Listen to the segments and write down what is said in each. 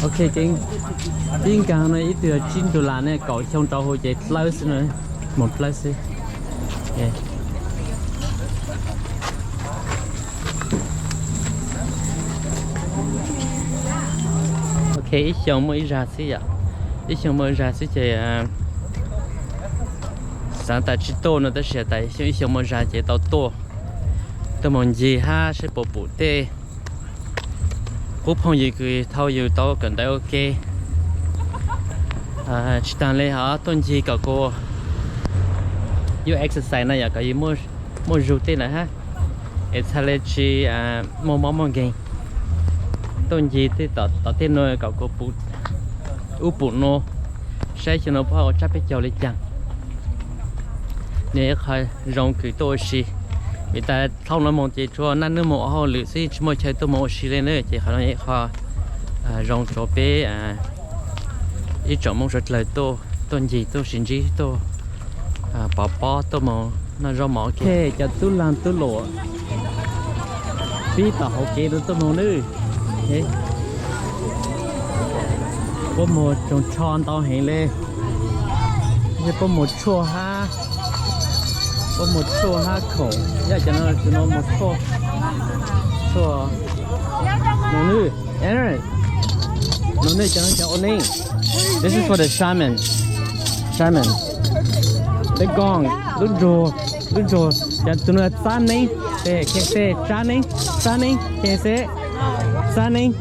Ok, tib nkaag no ib tug yog tsib dollar ne, kaum xyoo rau hauv ces dlawb xwb na, moog dlawb xwb. Ok, ib xyoo muaj ib zag xwb yom. Ib xyoo muaj ib zag xwb ces xaav tas tsis tuaj no tab sis tas ib xyoo muaj zag ces tau tuaj, tuaj moog ncig hab saib puas pum tej qub phooj ywg kws thaum yug tau kawm ntawv ua ke. Tsis taag le hov tuaj ncig kom kuas yug exercise no yom, kom yug muaj zug tej ntawd hab, es txhaj le tsis muaj mob muaj nkeeg. Tuaj ncig tej tom tej nuav kom kuas pum ub pum nuav, saib xyoo nuav puab ua tsab peb caug le caag. Nws ib qho zoo kws tuaj ua si, vim tas thaum nuav moog ces tsuas naj nub moog ua hauj lwm xwb, tsis muaj chaw tuaj moog ua si le na, ces qhov no ib qho zoo rua peb ib tsoom Moob suav dlawg tuaj ncig, tuaj sis ntsib, tuaj pov pob, tuaj moog noj zaub mov. Ok, cov tub laag tub luam pib tom hauv kev rua tuaj moog nawb. Puab muag tsoog tsho ntau heev le. Yog puab muag tshuaj hab, puab muag tshuaj hab khoom, yog cov no, cov no muag tshuaj, tshuaj. No, Aaron, no, cov no cov ua neeb. This is for the shaman. Shaman. Lub koog, lub nruag, lub nruag. Cov tus no txab neeb, txab neeb, txab neeb, txab neeb,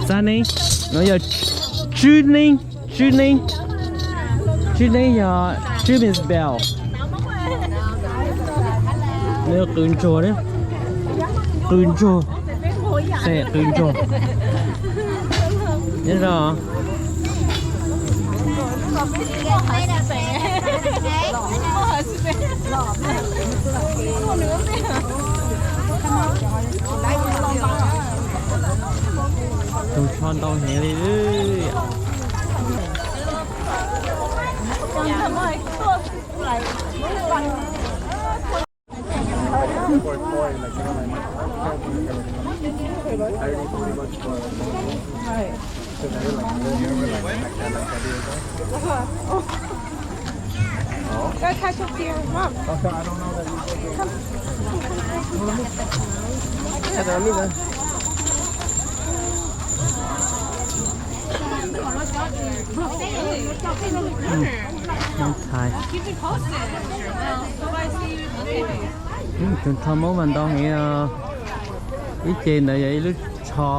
txab neeb. No yog tswb neeb, tswb neeb, tswb neeb yog tswb means bell. No yog qws ntsuag, qws ntsuag, qws ntsuag. Nyob zoo. Tsoog tsho ntau heev li. Tsoog tsho Moob mas ntau heev. Ib ce ntawd yog ib lub tsho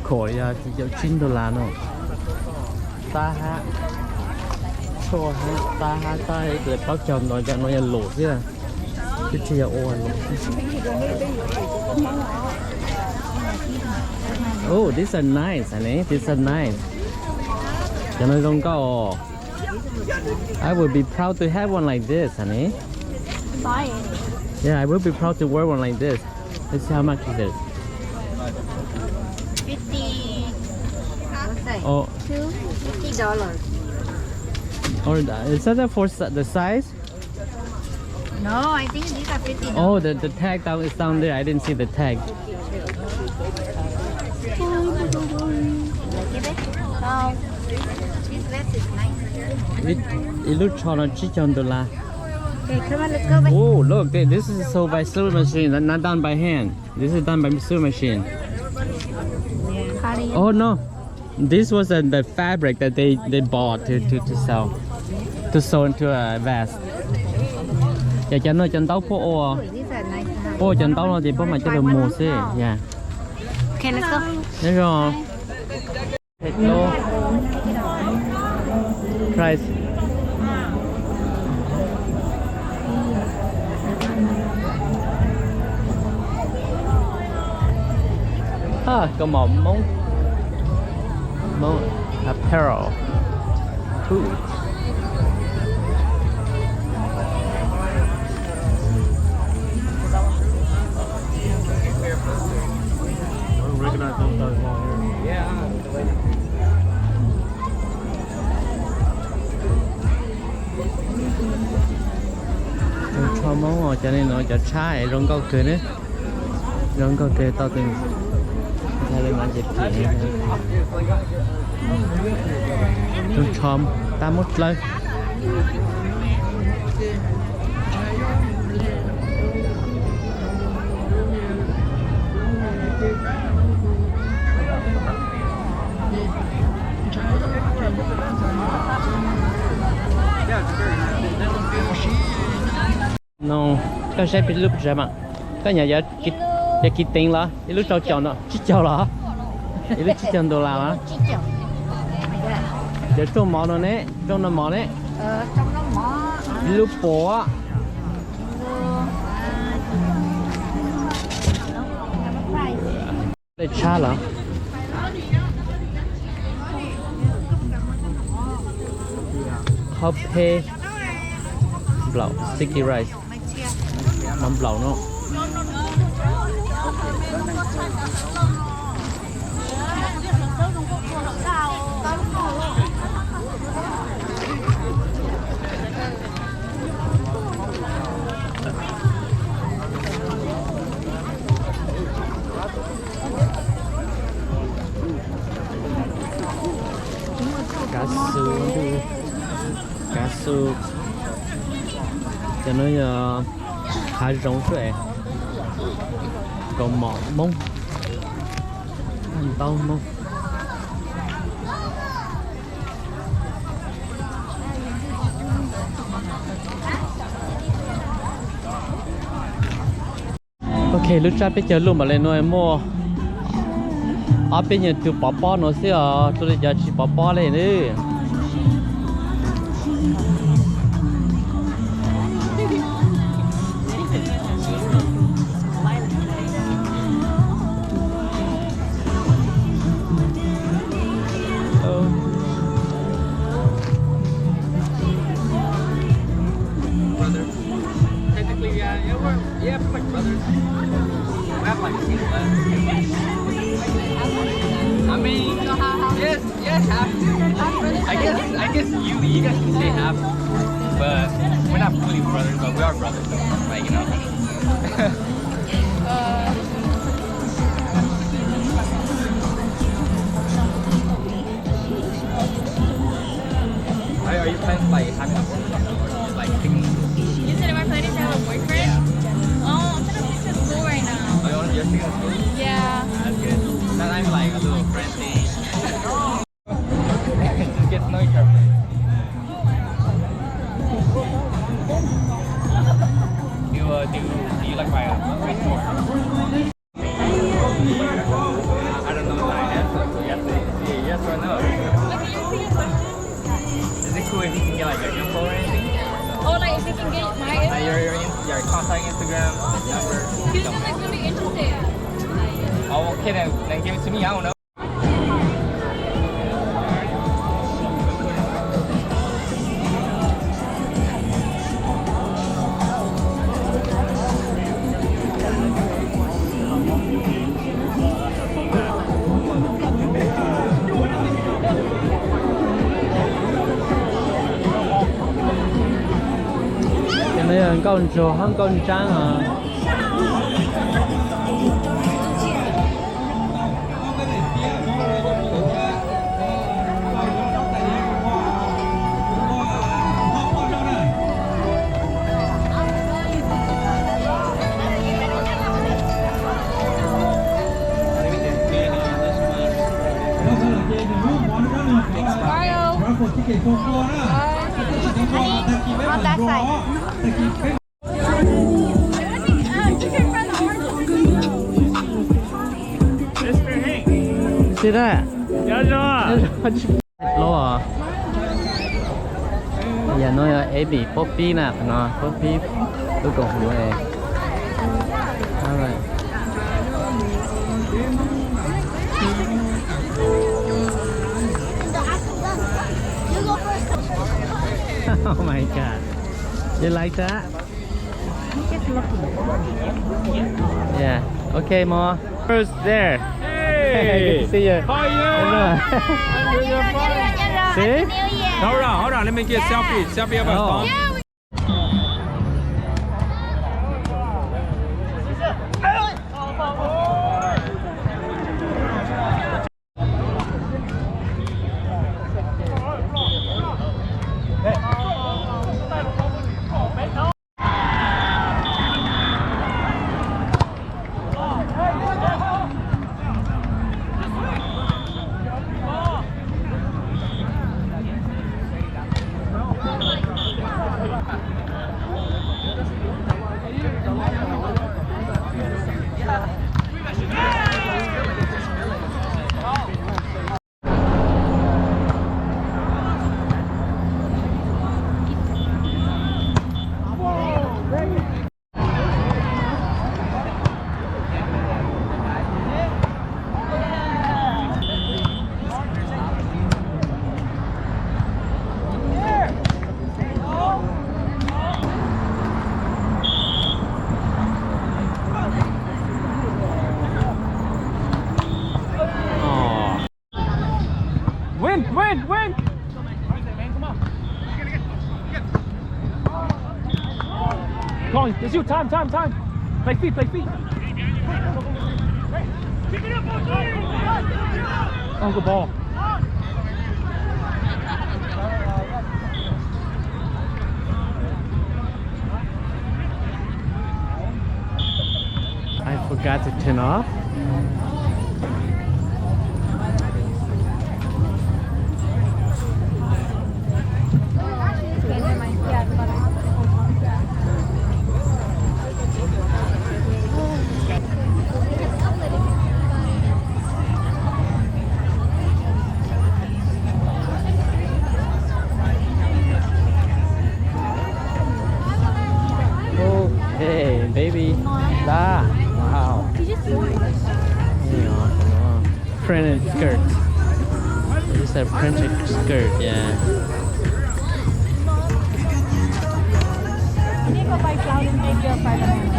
khoom yog tsib dollar no. Tab hab, tshuaj hab, tab hab, tab plaub caug ntau, cov no yog lus thiab, twb tsis yog ua lus. Oh, these are nice, honey. These are nice. Cov no zoo nkauj. I would be proud to have one like this, honey. Buy it. Yeah, I would be proud to wear one like this. Let's see how much is it. Fifty. What's that? Oh. Two fifty dollars. Or is that for si- the size? No, I think these are fifty dollars. Oh, the, the tag down is down there. I didn't see the tag. Ib lub tsho no tsib caug dollar. Oh, look, thi- this is sold by sewing machine, not done by hand. This is done by sewing machine. Oh no, this was uh, the fabric that they, they bought to, to, to sell, to sew into a vest. Ces cov no cov ntaub puab ua, puab ua cov ntaub no ces puab mam coj lug muag xwb. Yeah. Nyob zoo. Hello. Price. Ah, koob mom Moob. Moob apparel. Cool. I don't recognize those guys on here. Tsoog tsho Moob os, cov no cov tshab zoo nkauj kawg ne. Zoo nkauj kawg, tau tus Tus tshom tab muab dlawb. No, koj saib peb lub pes tsawg mas. Koj nyiam yog kis teev los ib lub rau caum no, tsib caug los? Ib lub tsib caug dollar los? Cov rooj mov no ne, rooj no mov ne. Ib lub puas. Dej tshab los? Qhaub phev nplaum, sticky rice. Mov nplaum no. Kav su, kav su. Cov no yog hav zoov xwb. Kaus mom Hmoob, ntaub Hmoob. Ok, lub tsab peb caug lub npaum li no muaj ob peb nyuag tus pov pob no xwb os, rau li cov tsis pov pob li nawb. Brother. Technically, yeah, yeah, we're, yeah, pretty much brothers. We have, like, similar. I mean, yes, yes, half. I guess, I guess you, you guys can say half, but we're not fully brothers, but we are brothers, so, like, you know. Are, are you planning, like, having a boyfriend or just, like, thinking? You said, am I planning to have a boyfriend? Yeah. Oh, I'm trying to finish school right now. Oh, you want, you're still in school? Yeah. That's good. Not even, like, a little friend thing. Just get to know each other. Do you, uh, do, do you like my, uh, face? I don't know my answer, so you have to say yes or no. Is it cool if you can get, like, your info or anything? Oh, like, if you can get my info? Like, your, your in-, your contact, Instagram, number, something. He's just, like, really interested. Oh, okay, then, then give it to me. I don't know. Ces no yog nkauj ntsuag hab nkauj ntsaab os. Smile. Tsis dab. Plaub os. Yam no yog Amy Poppy na, qhov no Poppy lub koom haum. Oh my God. You like that? Yeah. Okay, Mo. Who's there? Hey! Good to see you. How are you? Hello. See? Hold on, hold on. Let me get a selfie. Selfie of us all. Oh. Win, win. Come on, it's you. Time, time, time. Play feet, play feet. Oh, good ball. I forgot to turn off. Okay, baby. That. Wow. Hang on, hang on. Printed skirt. It's a printed skirt, yeah. You need to go buy flowers and make your apartment.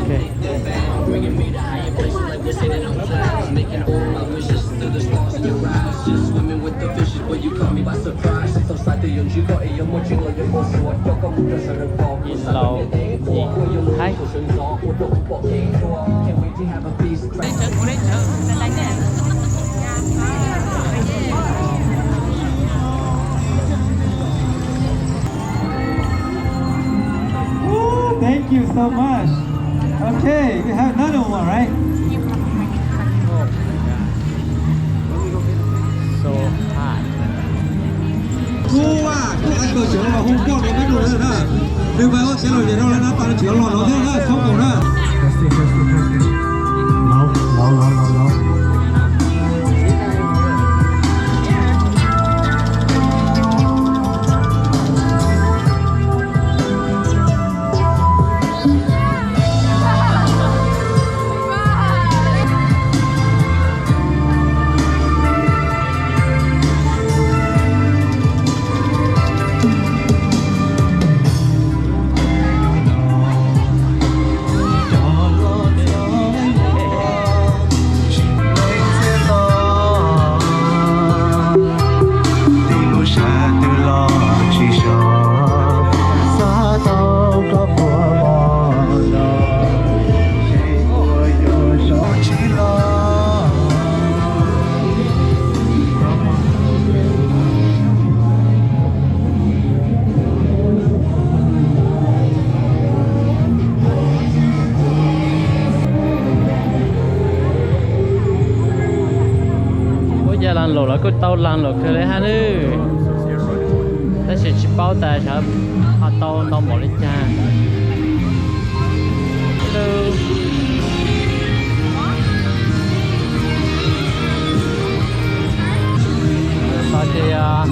Okay. Ib, plaub, yim, haib. Ooh, thank you so much. Okay, we have another one, right? So hot. Kuv, kuv qab kawg tseem los hu poj rau peb nug na. Nws mas ua tsev los zem rau lawv na, pas tseem los no thiab na, txhob mus na. Laus, laus, laus, laus, laus. Ua cas las laus los kuj tau las laus kawg li hab nawb. Tab sis tsis paub tas xyov ho tau ntau npaum li cas. Xyov ces yog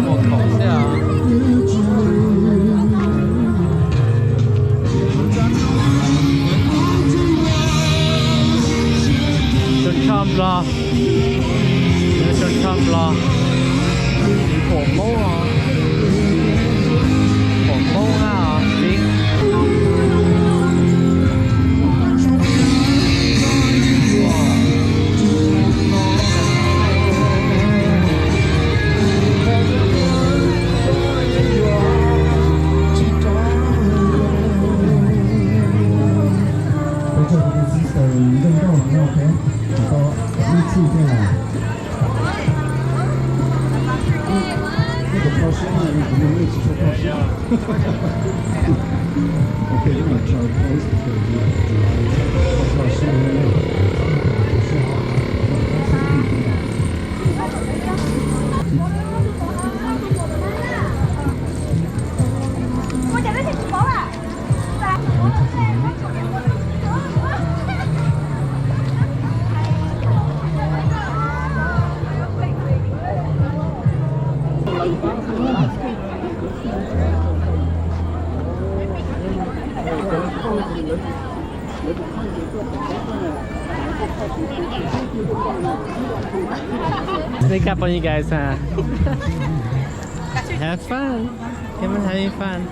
mus khoom xwb os. Tsob tshoj nplog, tsob tshoj nplog, pom Hmoob os, pom Hmoob hab os. Make up on you guys, huh? Have fun. Come on, having fun.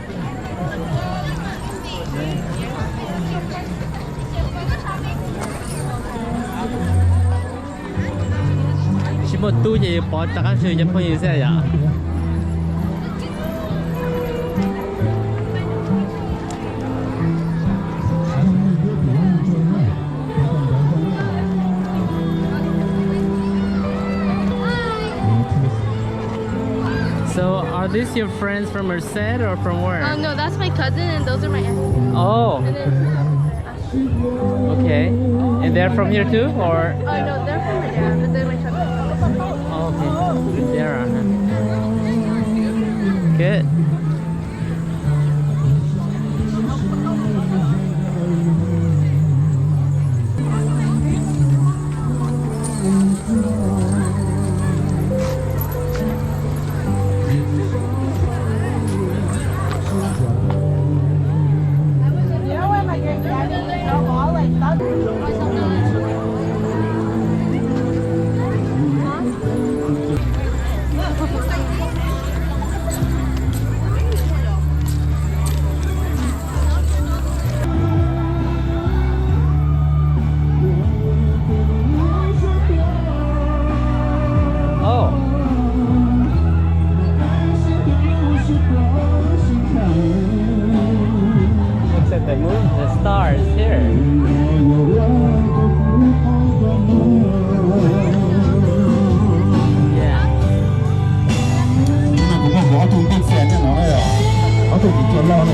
Muaj tub ces yuav pov rov qab tswv cov phooj ywg xwb yom. So, are these your friends from Merced or from where? Um, no, that's my cousin, and those are my aunts. Oh. And then, uh, okay. And they're from here too, or? Oh, no, they're from here, but they're my cousins. Oh, okay. There are, huh? Good. Oh. Looks like the moon, the stars here. Yeah. Kuv muaj kuv ob tug npej fans nyob no na, ob tug tim cua loj na.